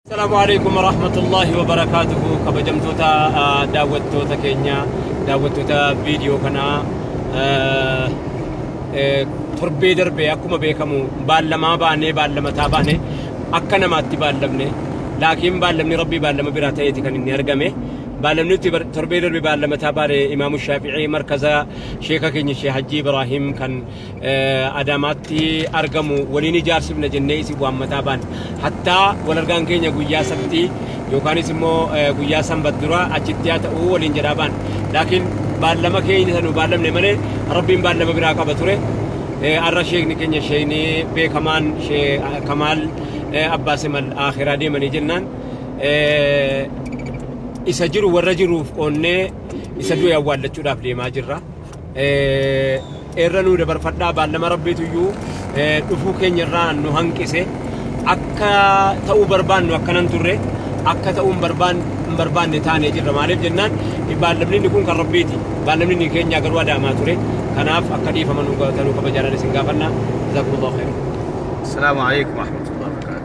Assalaamu alaikum warahmatullahi wabarakaatuhu. Kabajamtoota daawwattoota keenya, daawwattoota viidiyoo kanaa, torbee darbe akkuma beekamu baallamaa baanee, baallamataa baane, akka namaatti baallamne, laakiin baallamni rabbii baallama biraa ta'eeti kan inni argame. Baallamni nuti torbee darbe baallamataa baane Imaamu Shaafi'ii markaza sheeka keenya Sheekh Hajjii Ibraahim kan Adaamaatti argamu waliin ijaarsifna jennee isin waammataa baane. Hattaa wal argaan keenya guyyaa sabtii yookaanis immoo guyyaa sanbat dura achitti haa ta'uu waliin jedhaa baane. Laakiin baallama keenya isa nu baallamne malee Rabbiin baallama biraa qaba ture. Har'a sheekni keenya, sheekni beekamaan Sheekh Kamaal Abbaa Simal akhiraa deemanii jennaan, isa jiru warra jiruuf qoonnee isa du'e awwaallachuudhaaf deemaa jirra. Irra nuu dabarfadhaa. Baallama rabbiitu iyyuu dhufuu keenya irraa nu hanqise. Akka ta'uu barbaannu akkanan turre, akka ta'uu hin barbaanne taanee jirra. Maaliif jennaan, baallamni inni kun kan rabbiiti, baallamni inni keenya garuu adaamaa ture. Kanaaf akka dhiifama nu gootanuu kabajaadhaan isin gaafanna. Jazakumullahu khairan. Assalaamu alaikum warahmatullahi wabarakatuh.